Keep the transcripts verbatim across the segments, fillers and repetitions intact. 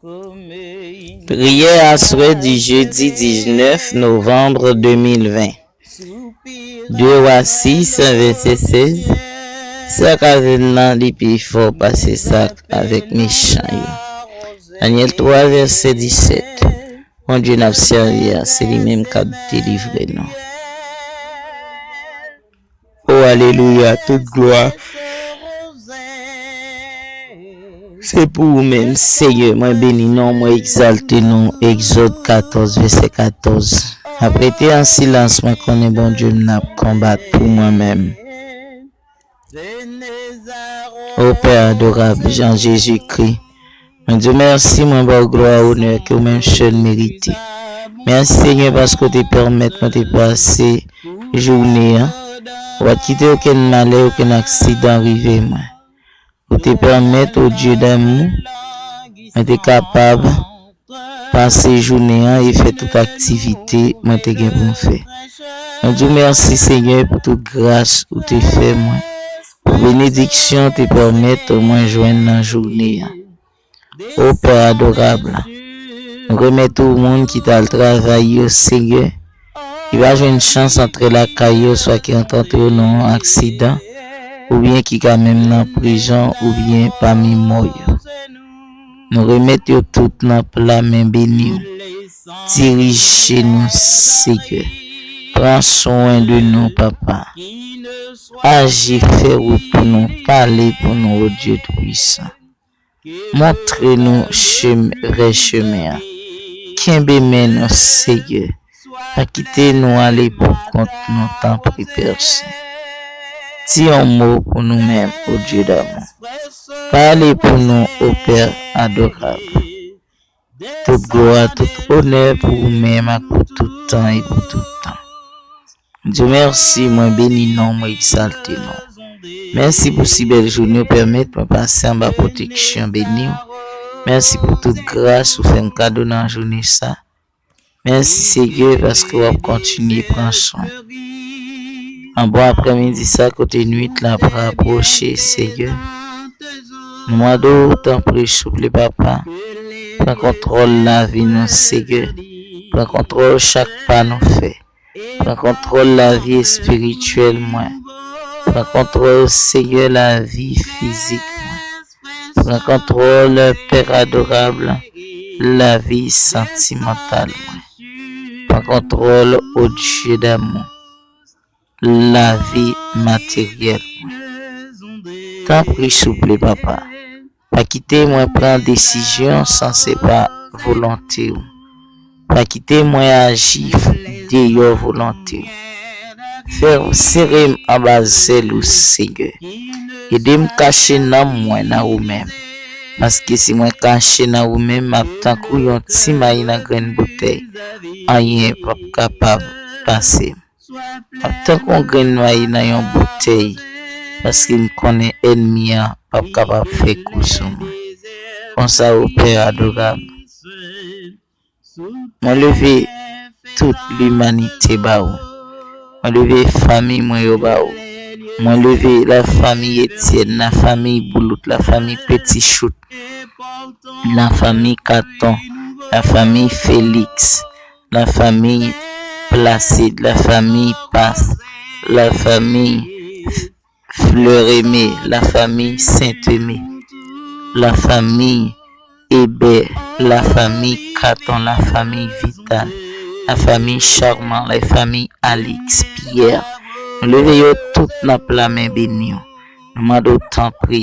Priyè aswè di jedi diznèf novanm de mil ven. De Wa sis, vèsè sèz. Sa k avè m nan, li pi fò pase sa k avèk mechan yo. Danyèl twa, vèsè disèt. Bondye n ap sèvi a, se li menm k ap delivre nou. O alelouya, tout glwa se pou ou menm, Senyè. Mwen beni non, mwen egzalte non. Egzòd katòz, vèsè katòz. M ap rete an silans, mwen konnen Bondye m nan ap konbat pou mwen menm. O Pè adorab, jan Jezikri, mwen di w mèsi, mwen ba w glwa, onè ke w menm sèl merite. Mèsi, Senyè, paske w te pèmèt mwen te pase jounen an. Ou pa t kite okenn malè, okenn aksidan rive mwen. Ou te pèmèt, o Dye damou, mwen te kapab pase jounen an e fè tout aktivite mwen te gen pou m fè. Mwen di w mèsi, Senyè, pou tout gras ou te fè mwen, pou benediksyon ou te pèmèt mwen jwenn nan jounen an. O Pè adorab, nou remèt ou moun ki t al travay yo, Senyè, ki pa jwenn chans antre lakay yo, swa ki rankontre yo nan yon aksidan, oubyen ki ka menm nan prizon, oubyen pami mò yo. Nou remèt yo tout nan pla men beni w. Dirije nou, Senyè. Pran swen de nou, Papa. Aji, fè wout pou nou, pale pou nou, o Dye Toupisan. Montre nou chim-, vrè chemen an. Kenbe men nou, Senyè. Pa kite nou ale pou kont nou, tanpri, Pè Sen. Di yon mo pou nou menm, o Dye damou. Pale pou nou, o Pè adorab. Tout glwa, tout onè pou ou menm ak pou tout tan e pou tout tan. Di w mèsi, mwen beni non, mwen egzalte non. Mèsi pou si bèl jounen w pèmèt mwen pase anba pwoteksyon beni w. Mèsi pou tout gras ou fè m kado nan jounen sa. Mèsi, Senyè, paske w ap kontinye pran swen. Nan bon aprèmidi sa, kote nwit la ap rapwoche, Senyè, nou mande w, tanpri, souple, Papa, pran kontwòl lavi nou, Senyè. Pran kontwòl chak pa nou fè. Pran kontwòl lavi espirityèl mwen. Pran kontwòl, Senyè, lavi fizik mwen. Pran kontwòl, Pè adorab, lavi santimantal mwen. Pran kontwòl, o Dye damou, lavi materyèl mwen. Tanpri, souple, Papa. Pa kite mwen pran desizyon san se pa volonte w. Pa kite mwen aji deyò volonte w. Fè w sere m anba zèl ou, Senyè. Ede m kache nanm mwen nan ou menm. Paske si mwen kache nan ou menm, m ap tankou yon ti may nan grenn boutèy. Anyen p ap kapab pase m. M ap tankou yon grenn may nan yon boutèy, paske m konnen ènmi an p ap kapab fè kou sou mwen. Konsa, o Pè adorab, mwen leve tout limanite ba ou. Mwen leve fanmi mwen yo ba ou. Mwen leve lafanmi Etyèn, lafanmi Boulout, lafanmi Peti Chout, lafanmi Katon, lafanmi Feliks, lafanmi Plasid, lafanmi Pas, lafanmi Fleur Aimé, lafanmi Sent Eme, lafanmi Ebè, lafanmi Katon, lafanmi Vital, lafanmi Charman, lafanmi Alix, Pierre. Nou leve yo tout nan pla men beni w. Nou mande w, tanpri,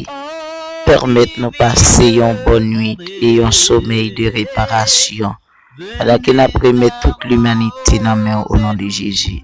pèmèt nou pase yon bòn nwit e yon somèy de reparasyon, pandan ke n ap remèt tout limanite nan men w, o non de Jezi.